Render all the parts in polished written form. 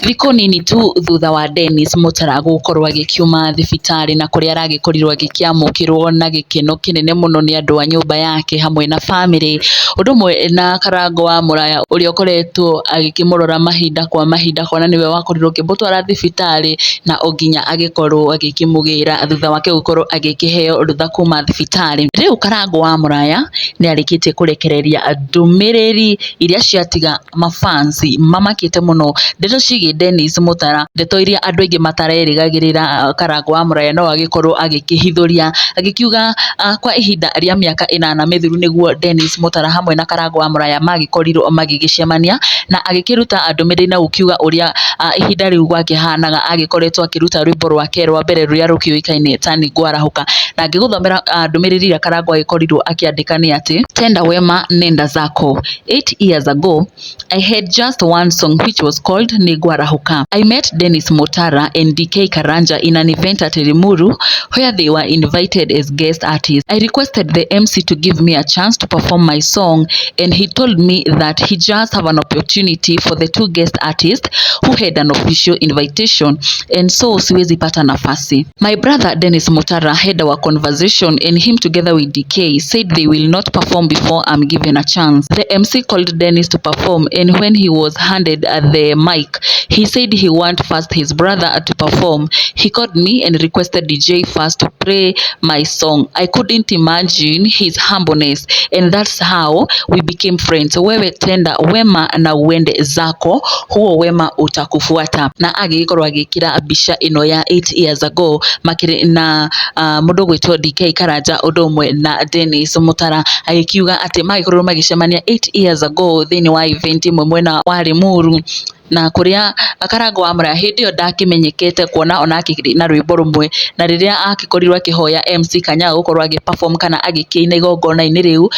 Thikũ nini tu thutha wa Dennis Mutara gũkorwo agĩkiuma thibitarĩ na kũrĩa aragĩkorirwo agĩkĩamũkĩrwo na gĩkeno kĩnene mũno nĩ andũ a nyũmba yake hamwe na bamĩrĩ, ũndũ ũmwe na Karango wa Mũraya ũrĩa ũkoretwo agĩkĩmũrora mahinda kwa mahinda kuona nĩwe wakorirwo ũkĩmũtwara thibitarĩ na o nginya agĩkorwo agĩkĩmũgĩra thutha wake gũkorwo agĩkĩheo rũtha kuma thibitarĩ. Rĩu Karango wa Mũraya nĩ arĩkĩtie kũrekereria ndũmĩrĩri iria ciatiga mafansi mamakĩte mũno, ndeto ciĩgiĩ Dennis Mutara, ndeto iria andũ aingĩ matarerĩgagĩrĩra Karango wa Mũraya no agĩkorwo agĩkĩhithũria, agĩkiuga kwa ihinda rĩa mĩaka 8 mĩthiru nĩguo Dennis Mutara hamwe na Karango wa Mũraya magĩkorirwo magĩgĩcemania na agĩkĩruta ndũmĩrĩri na gũkiuga ũrĩa ihinda rĩu gwakĩhanaga agĩkoretwo akĩruta rwĩmbo rwake rwa mbere rũrĩa rũkĩũĩkaine ta Nĩngwarahũka. Na ngĩgũthomera ndũmĩrĩri ĩrĩa Karango agĩkorirwo akĩandĩka nĩ atĩ, tenda wema nenda zako. 8 years ago I had just one song which was called Nĩngwarahũka. I met Dennis Mutara and DK Karanja in an event at Limuru where they were invited as guest artists. I requested the MC to give me a chance to perform my song, and he told me that he just have an opportunity for the two guest artists who had an official invitation, and so siwezi pata nafasi. My brother Dennis Mutara had our conversation, and him together with DK said they will not perform before I'm given a chance. The MC called Dennis to perform, and when he was handed the mic, he said he want first his brother to perform. He called me and requested DJ first to play my song. I couldn't imagine his humbleness, and that's how we became friends. Wewe tenda wema na uende zako, huo wema utakufuata. Na agĩgĩkorwo agĩkĩra mbica ĩno ya 8 years ago makĩrĩ na mũndũ ũgwĩtwo DK Karanja ũndũ ũmwe na Dennis Mutara, agĩkiuga atĩ magĩkorirwo magĩcemania 8 years ago thĩinĩ wa event ĩmwe mwena wa Limuru, na kũrĩa Karango wa Mũraya hĩndĩ ĩyo ndakĩmenyekete kuona ona akĩrĩ na rwĩmbo rũmwe, na rĩrĩa akĩkorirwo akĩhoya MC kanya ga gũkorwo agĩ perform kana agĩkĩina igongona-inĩ rĩu,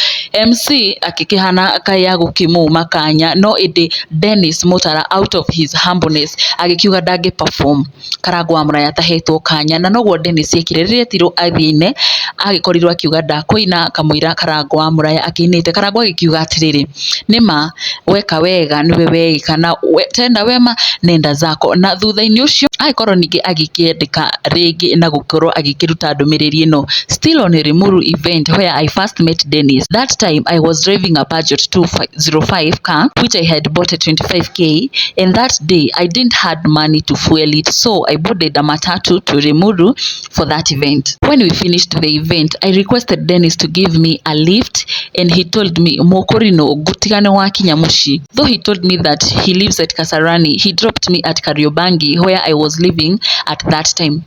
MC akĩkĩhana kaĩ agũkĩmũma kanya, no ĩndĩ Dennis Mutara out of his humbleness agĩkiuga ndangĩ perform Karango wa Mũraya atahetwo kanya, na noguo Dennis ekire. Rĩrĩa etirwo athiĩ agĩkorirwo akiuga ndakũina kamũira Karango wa Mũraya akĩinĩte. Karango agĩkiuga atĩrĩrĩ, nĩma weka wega nĩwe weĩka na tenda wema nenda zako. Na thutha-inĩ ũcio agĩkorwo ningĩ agĩkĩandĩka rĩngĩ na gũkorwo agĩkĩruta ndũmĩrĩri ĩno, still on a Limuru event where I first met Dennis. That time I was driving a Peugeot 205 car which I had bought at 25K, and that day I didn't had money to fuel it, so I boarded a matatu to Limuru for that event. When we finished the event, I requested Dennis to give me a lift, and he told me, Mokorino ngutigane wakinya muciĩ. Though he told me that he lives at Kasarani, he dropped me at Kariobangi where I was living at that time.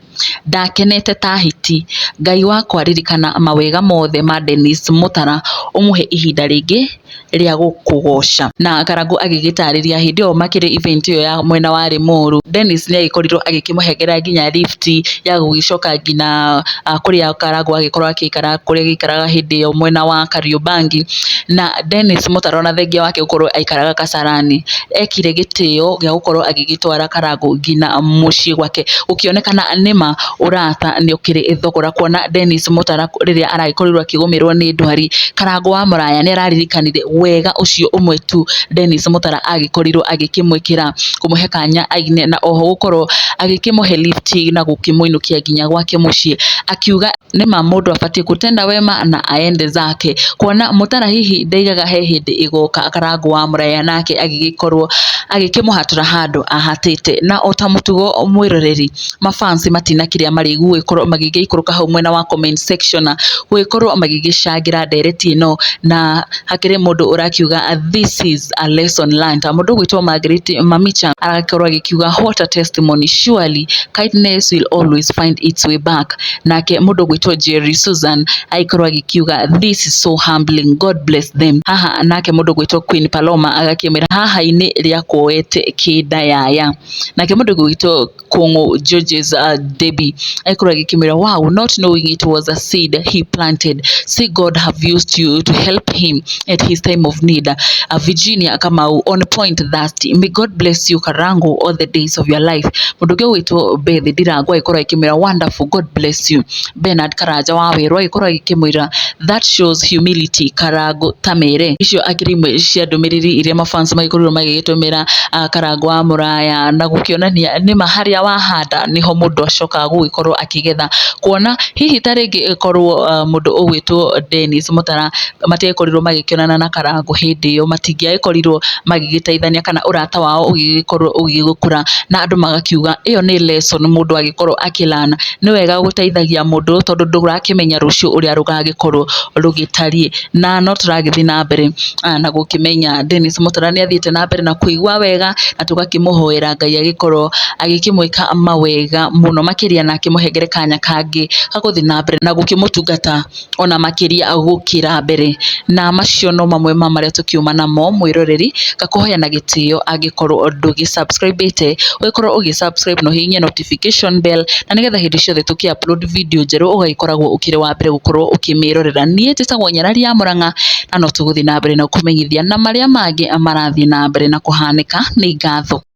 Ndakenete ta hiti. Ngai wakwa ririkana mawega mothe ma Dennis Mutara ũmũhe ihinda rĩngĩ rĩa gũkũgoca. Na Karango agĩgĩtarĩria hĩndĩ ĩyo makĩrĩ event ĩyo ya mwena wa Limuru, Dennis nĩ agĩkorirwo agĩkĩmũhengera nginya lift ya gũgĩcoka nginya kũrĩa Karango agĩkorwo akĩikara, kũrĩa agĩikaraga hĩndĩ ĩyo mwena wa Kariobangi. Na Dennis Mutara ona thengia wake gũkorwo aikaraga Kasarani, ekire gĩtĩo gĩa gũkorwo agĩgĩtwara Karango nginya mũciĩ gwake, gũkĩonekana nĩma ũrata nĩ ũkĩrĩ thogora, kuona Dennis Mutara rĩrĩa aragĩkorirwo akĩgũmĩrwo nĩ ndwari, Karango wa Mũraya nĩ araririkanire wega ũcio ũmwe tu Dennis Mutara agĩkorirwo agĩkĩmwĩkĩra, kũmũhe kanya aine, na oho gũkorwo agĩkĩmũhe lift na gũkĩmũinũkia nginya gwake mũciĩ, akiuga nĩma mũndũ abatiĩ kutenda wema na aende zake, kuona Mutara hihi ndaigaga he hĩndĩ ĩgoka Karango wa Mũraya nake agĩgĩkorwo agĩkĩmũhatũra handũ ahatĩte. Na ota mũtugo mwĩroreri, mafansi matina kĩrĩa marĩ gũgĩkorwo magĩgĩikũrũka hau mwena wa comment section gũgĩkorwo magĩgĩcangĩra ndereti ĩno, na hakĩrĩ mũndũ ũrakiuga this is a lesson learned. Mũndũ ũgwĩtwo Margaret Mamicha arakorwo agĩkiuga what a testimony, surely kindness will always find its way back. Nake mũndũ ũgwĩtwo Jerry Susan agĩkorwo agĩkiuga this is so humbling, God bless them. Haha nake mũndũ ũgwĩtwo Queen Paloma agakĩmwĩra haha inĩ rĩa kuoete kĩnda yaya. Nake mũndũ ũgwĩtwo Kũng'ũ Georges Debbie agĩkorwo agĩkĩmwĩra wow, not knowing it was a seed he planted, see God have used you to help him at his time of need. Virginia Kamau on point that may God bless you Karango all the days of your life. Mũndũ ũngĩ ũgwĩtwo Beth Ndirango agĩkorwo agĩkĩmwĩra wonderful, God bless you. Bernard Karanja wa Werũ agĩkorwo agĩkĩmwĩra that shows humility Karango tamere. Icio akĩrĩ imwe cia ndũmĩrĩri iria mafans magĩkorirwo magĩgĩtũmĩra. gũkĩteithia Karangũ wa Mũraya na gũkĩonania nĩma harĩa wahanda nĩho mũndũ acokaga gũgĩkorwo akĩgetha, kuona hihi ta rĩngĩ korwo mũndũ ũgwĩtwo Dennis Mũtara matiagĩkorirwo magĩkĩonana na Karangũ hĩndĩ ĩyo, matingĩagĩkorirwo magĩgĩteithania kana ũrata wao ũgĩgĩkorwo ũgĩgĩkũra, na andũ magakiuga ĩyo nĩ lesson mũndũ agĩkorwo akĩ learn, nĩ wega gũteithagia mũndũ tondũ ndũrakĩmenya rũciũ ũrĩa rũgagĩkorwo rũgĩtariĩ, na no tũragĩthiĩ na mbere na gũkĩmenya Dennis Mũtara nĩ athiĩte na mbere na kũigua wega, na tũgakĩmũhoera Ngai agĩkorwo agĩkĩmwĩka mawega mũno makĩria na akĩmũhengere kanya kangĩ ga gũthiĩ na mbere na gũkĩmũtungata ona makĩria gũkĩra mbere. Na macio no mamwe ma marĩa tũkiuma namo mwĩroreri, ngakũhoya na gĩtĩo angĩkorwo ndũgĩ subscribe ĩte, ũgĩkorwo ũgĩ subscribe na ũhihinye notification bell, na nĩgetha hĩndĩ ciothe tũkĩ upload video njerũ ũgagĩkoragwo ũkĩrĩ wa mbere gũkorwo ũkĩmĩrorera. Niĩ njĩtagwo Nyarari ya Mũrang'a na no tũgũthiĩ na mbere na kũmenyithia na marĩa mangĩ marathiĩ na mbere na kũhanĩka. Nĩ ngatho.